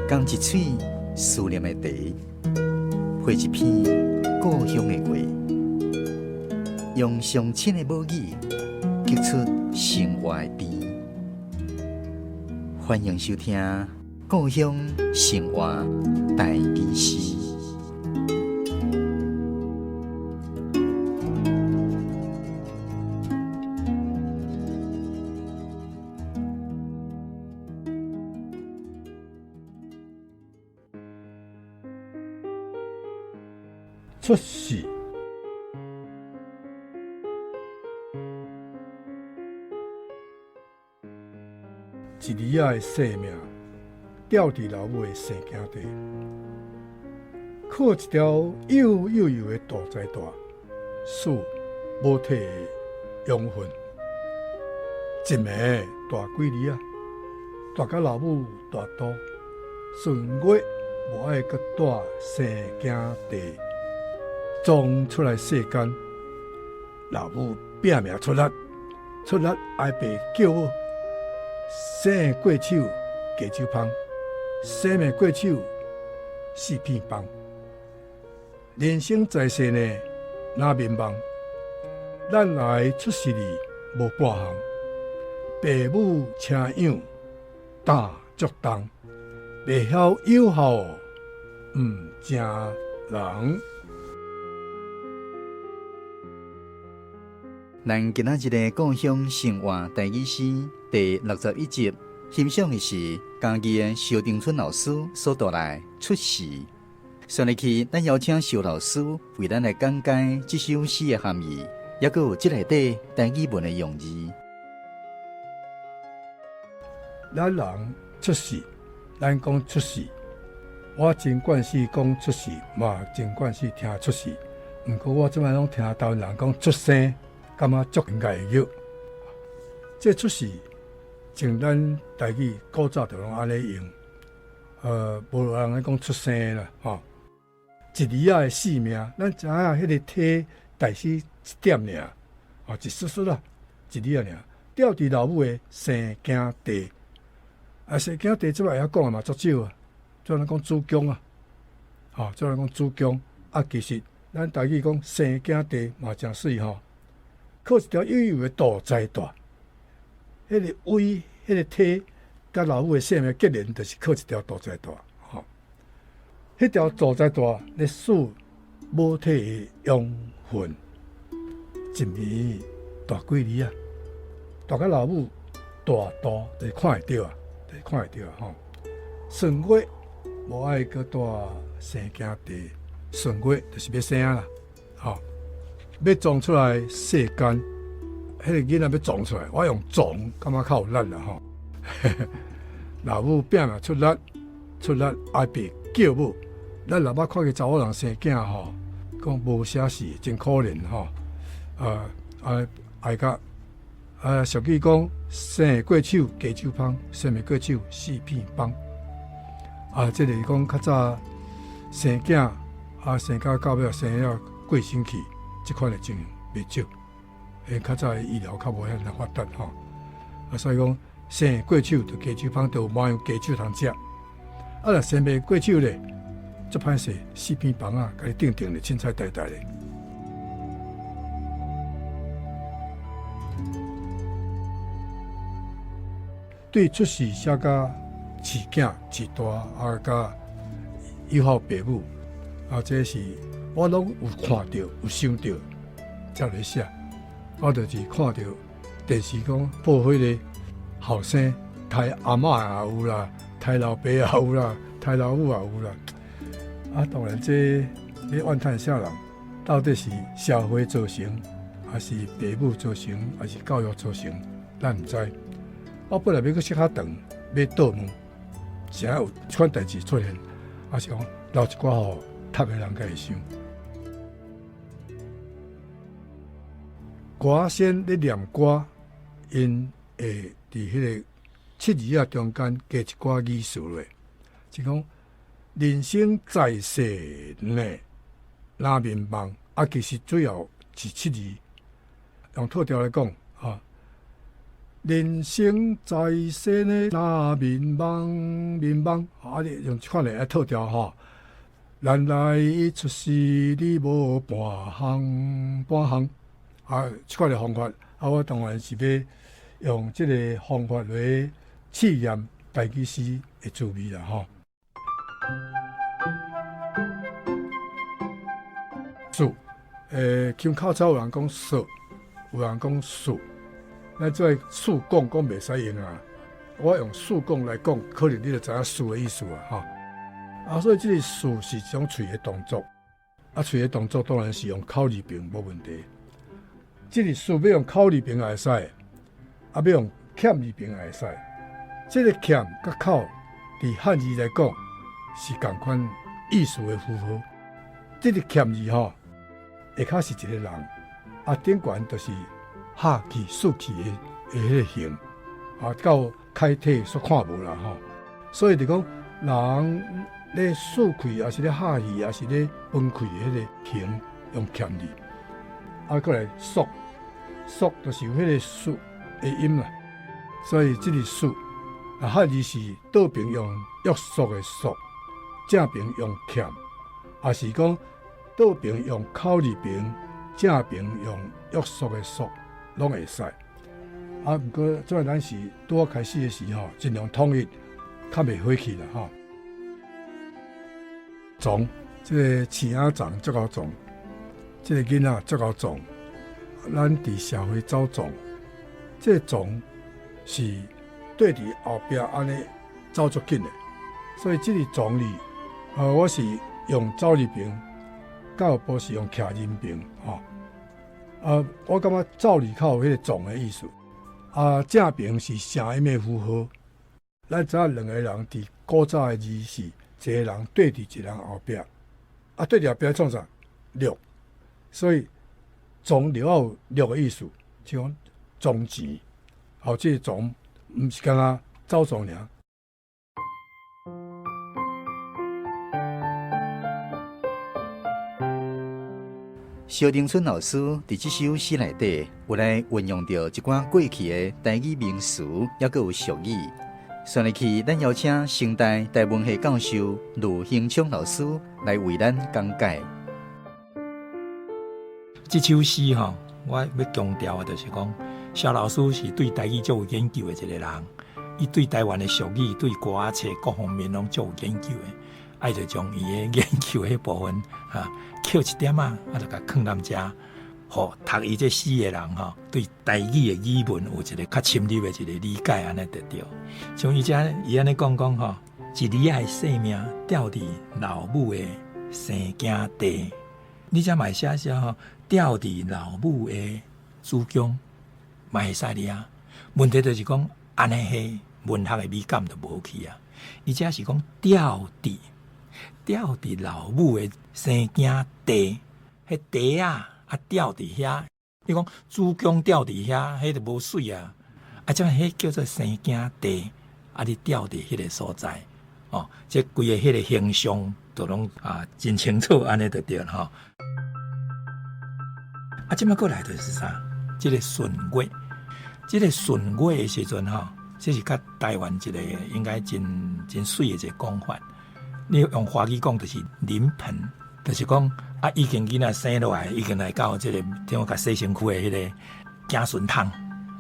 仝一喙思念的茶，配一篇故鄉的話，用上親的母語，激出生活的甜。歡迎收聽《故鄉生活台語詩》。出世，一字仔的生命吊佇老母的生囝底，靠一條幼幼幼的肚臍帶，輸母體的養分。一暝大幾字仔，大甲老母大肚，順月無愛閣帶生囝底。撞出來世間，老母拼命出力，出力哀爸叫母，生過手雞手芳，生袂過手四片枋。人生在世呢，哪眠夢？咱來出世哩無半項，爸母請養擔足重，袂曉養孝毋成人。咱今仔日的故鄉生活台語詩第61集，欣賞的是嘉義的蕭長春老師所帶來出世。上日去，咱邀請蕭老師為咱來講解這首詩的含義，抑閣有這內底台語文的用字。咱人出世，咱講出世，我真慣勢講出世，嘛真慣勢聽出世。毋過我這擺攏聽台灣人講出生。感覺足應該會叫，這出世，像咱台語古早就攏按呢用，無人咧講出生啦，吼。一字仔的性命，咱知影彼個體大細一點爾，吼，一絲絲啦，一字仔爾，吊佇老母的生囝底，啊，生囝底這擺會曉講的嘛足少啊，做人講子宮啊，吼，做人講子宮，啊，其實咱台語講生囝底嘛誠媠吼。靠一條幼幼的肚臍帶，彼個位、彼個體，佮老母的生命結連，就是靠一條肚臍帶。吼，彼條肚臍帶咧輸母體的養分，一暝大幾字仔，大甲老母大肚，就是看會著啊，就是看會著啊。吼，順月無愛閣帶生囝底，順月就是欲生啦，吼。欲撞出來世間，彼個囡仔欲撞出來，我用撞感覺較有力啦吼。老母拼命出力，出力哀爸叫母。咱若捌看過查某人生囝吼，講無啥事，真可憐吼。啊哀甲啊，俗語講生會過手雞手芳，生袂過手四片枋。啊，這個講較早生囝啊，生甲到尾生了過身去。這款的情形袂少，因為較早的醫療較無遐爾發達吼，啊，所以講生過手就雞手芳，就有麻藥雞手通食。啊，若生袂過手咧，足歹勢，四片枋仔，共你釘釘咧，凊彩呆呆咧。對出世寫甲飼囝飼大啊，佮養孝爸母啊，這是。我攏有看著，有想著，才來寫。我就是看著電視講報彼个後生刣阿嬤也有啦，刣老爸也有啦，刣老母也有啦。啊，當然這咧怨嘆啥人？到底是社會造成，還是爸母造成，還是教育造成？咱毋知。我本來欲閣說較長，欲倒問，啥有這款代誌出現，還是講留一寡予讀的人家會想。歌仙咧念歌，𪜶會佇彼個七字仔中間加一寡語詞落，就講人生在世呢，哪眠夢啊，其實主要是七字。用套調來講，啊，人生在世呢，若眠夢眠夢，啊！你用這款來套調吼。咱來出世，你無半項半項，啊！這款的方法，啊，我當然是欲用這个方法來試驗台語詩的滋味啦，吼。欶，像較早有人講索，有人講欶。咱這個欶講講袂使用啊！我用欶講來講，可能你就知影欶的意思啊！吼，啊，所以這个欶是一種喙的動作，啊，喙的動作當然是用口字邊無問題。這个欶欲用口字邊也會使，啊，欲用欠字邊也會使。這个欠佮口，佇漢字來講是仝款意思的符號。這个欠字吼，下跤是一个人，啊，頂懸就是哈氣、欶氣的彼个形，啊，到楷體煞看無啦吼。所以就講，人咧欶氣，抑是咧哈氣，抑是咧崩氣的彼个形，用欠字。啊，閣來束，束就是有彼个欶的音啦。所以這个欶，啊，漢字是倒爿用約束的束，正爿用欠，抑是講倒爿用口字邊，正爿用約束的束。攏會使，啊！毋過這擺咱是拄仔開始的時吼，盡量統一，較袂火氣啦吼。傱，這个飼仔傱足𠢕傱，這个囡仔足𠢕傱，咱佇社會走傱，這个傱是對佇後壁按呢走足緊的，所以這个傱字，我是用走字邊，較有部是用徛人邊吼。啊，我感覺走字較有彼个傱的意思。啊，正爿是聲音的符號。咱知影兩个人佇古早的字是一个人綴佇一个人後壁，啊，綴佇後壁創啥？掠。所以傱著愛有掠的意思，就講傱錢。吼，這个傱毋是干焦走傱爾。蕭丁春老師佇這首詩內底，有來運用著一寡過去的台語名詞，抑閣有俗語。紲落去，咱邀請成大台文系教授呂興昌老師來為咱講解。這首詩吼，我欲強調的就是講，蕭老師是對台語足有研究的一个人，伊對台灣的俗語、對歌仔冊各方面攏足有研究的。啊伊就將伊的研究彼部分，哈，抾一點仔，啊，就共囥踮遮，予讀伊這詩的人吼，對台語的語文有一个較深入的一个理解，按呢就對。像伊遮伊按呢講講吼，一厘仔的性命吊佇老母的生囝地，你遮嘛會寫寫吼，吊佇老母的子宮，嘛會使哩啊。問題就是講，按呢彼文學的美感就無去啊。伊遮是講吊佇。吊佇老母的生囝地，彼地仔啊吊佇遐。你講子宮吊佇遐，彼就無媠啊！啊，這彼叫做生囝地，啊，你吊佇彼个所在，哦，這規個彼个形象都攏啊真清楚，按呢就對了吼。啊，這擺閣來就是啥？這个閏月，這个閏月的時陣吼，這是較台灣一个應該真真媠的一个講法。你用華語講就是臨盆，就是講啊，已經囡仔生落來，已經來到這个，聽講共洗身軀的彼个子孫桶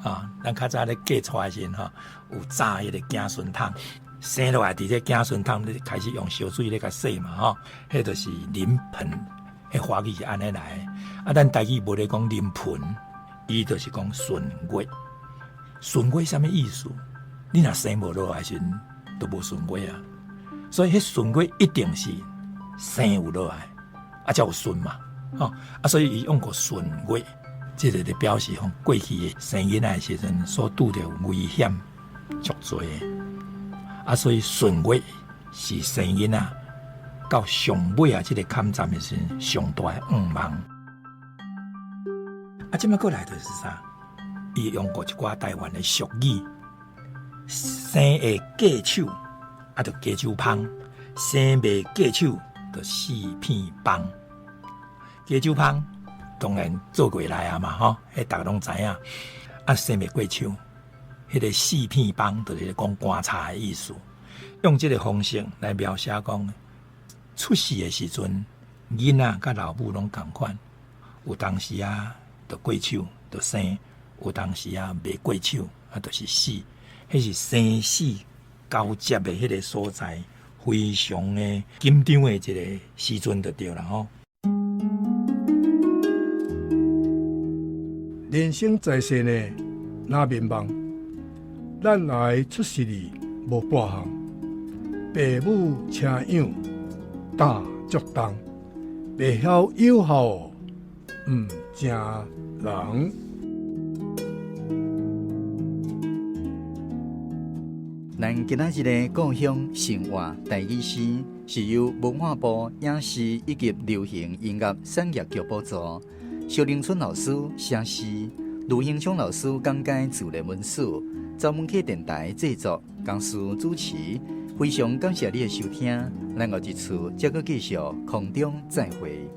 啊。咱較早咧嫁娶的時陣吼，有紮彼个子孫桶，生落來佇這子孫桶咧開始用燒水咧共洗嘛吼，彼就是臨盆，彼華語是按呢來的。啊，咱台語無咧講臨盆，伊就是講閏月。閏月啥物意思？你若生無落來時陣，就無閏月啊。所以彼閏月一定是生有落來，啊才有閏嘛，吼啊！所以伊用過閏月，這个就表示講過去的生囡仔的時陣所拄著危險足濟的，啊！所以閏月是生囡仔到上尾啊，這个坎站的時陣上大的願望。啊，這擺閣來就是啥？伊用過一寡台灣的俗語，生會過手。啊，就加手芳，生袂過手，就四片枋。加手芳當然做過來啊嘛，吼，彼逐家攏知影。啊，生袂過手，彼个四片枋，就是講棺材的意思。用這个方式來描寫講，出世的時陣，囡仔佮老母攏仝款，有當時啊，就過手就生，有當時啊袂過手啊，就是死。彼是生死交接的彼个所在，非常的緊張的一个時陣就對啦吼。人生在世呢，若眠夢，咱來出世哩無半項，爸母請養，擔足重，袂曉有孝毋成人。咱今仔日的故鄉生活台語詩，是由文化部影視以及流行音樂產業局補助，蕭玲春老師寫詩，盧興聰老師講解自然文史，走文客電台製作，公司主持。非常感謝你的收聽，咱後一次再閣繼續空中再會。